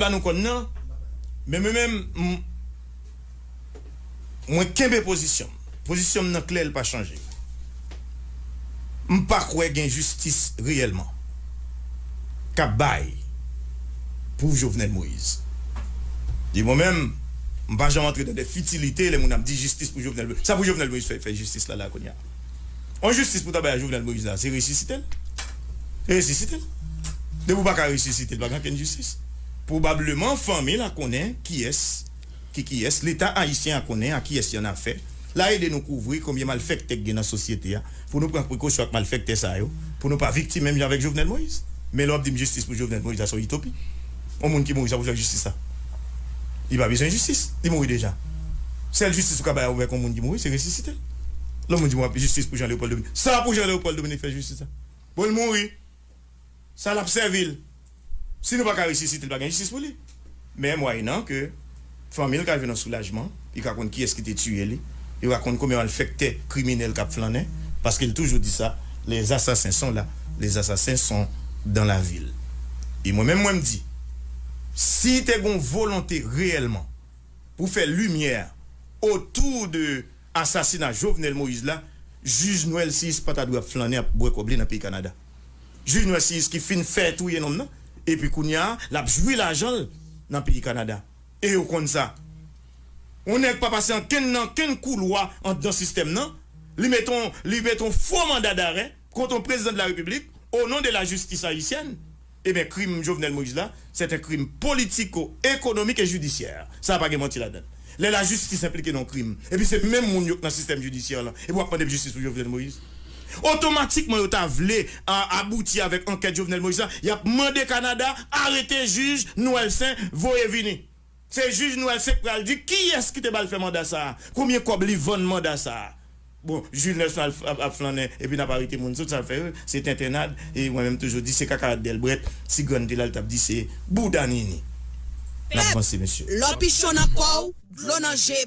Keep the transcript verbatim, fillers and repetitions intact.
ba nou kòn nan, men mwen menm, m- mwen kenbe pozisyon m. Pozisyon m nan klè, l pa chanje. M pa kwè gen jistis reyèlman k ap bay pou Jovenel Moïse. E mwen menm, m pa janm antre nan de fitilite lè moun ap di jistis pou Jovenel Moïse. Sa pou Jovenel Moïse fè, fè jistis la, la kounye a. On jistis pou ta bay a Jovenel Moïse la, se resisite l. Se resisite l. Depi w pa ka resisite l, pa gen okenn jistis. Pwobableman, fanmi l a konnen kiyès ki kiyès, Leta ayisyen a konnen a kiyès y annafè. L a ede nou kouvri konbyen malfèktè k gen nan sosyete a, pou nou pran prekosyon ak malfèktè sa yo, pou nou pa viktim menm jan avèk Jovenel Moïse. Men lè w ap di m jistis pou Jovenel Moïse la, se yon itopi. Yon moun ki mouri, sa pou fè jistis la? Li pa bezwen jistis, li mouri deja. Sèl jistis ou ka bay avèk yon moun ki mouri, se resisite l. Lè yon moun di m w ap jistis pou Jean Léopold Dominique, sa pou Jean Léopold Dominique fè jistis la? Bon, l mouri. Sa l ap sèvi l? Si nou pa ka resisite l, pa gen jistis pou li. Men mwayennan ke fanmi l ka jwenn yon soulajman, li ka konn kiyès ki te tiye li, li ka konn konbyen malfèktè kriminèl k ap flannen, paske l toujou di sa, les assassins sont là, les assassins sont dans la ville. E mwen menm, mwen m di, si te gen yon volonte reyèlman pou fè limyè otou de asasina Jovenel Moïse la, jij Noël Six pa ta dwe ap flannen, ap bwè kòb li nan peyi Kanada. Jij Noël Six ki fin fè touye nonm nan, epi kounye a, l ap jwi lajan l nan peyi Kanada. E yo konn sa. Yon nèg pa pase ankenn nan kenn koulwa anndan sistèm nan, li mete yon, li mete yon fo manda darè kont yon prezidan de la repiblik, au nom de la justice haïtienne, ebyen, krim Jovenel Moïse la, c'est un crime politico-économique et judiciaire. Sa pa gen manti ladan l. Lè lajistis enplike nan yon krim, epi se menm moun yo k nan sistèm jidisyè lan, epi w ap mande m jistis pou Jovenel Moïse? Otomatikman, yo ta vle a- abouti avèk ankèt Jovenel Moïse la, y ap mande Kanada arete jij Noël Saint, voye vini. Se jij Noël Saint k pral di kiyès ki te ba l fè manda sa a, konbyen kòb li vann manda sa a. Bon, jij Noël Saint ap, ap, ap flannen, epi n ap arete moun. Tout sa l fè yo, se tentennad, e mwen menm toujou di, se kakarat Dèlbrèt, si grann te la, l t ap di se bouda Nini. N ap vanse, mesye. Lè w pichon nan kò w, dlo nan je.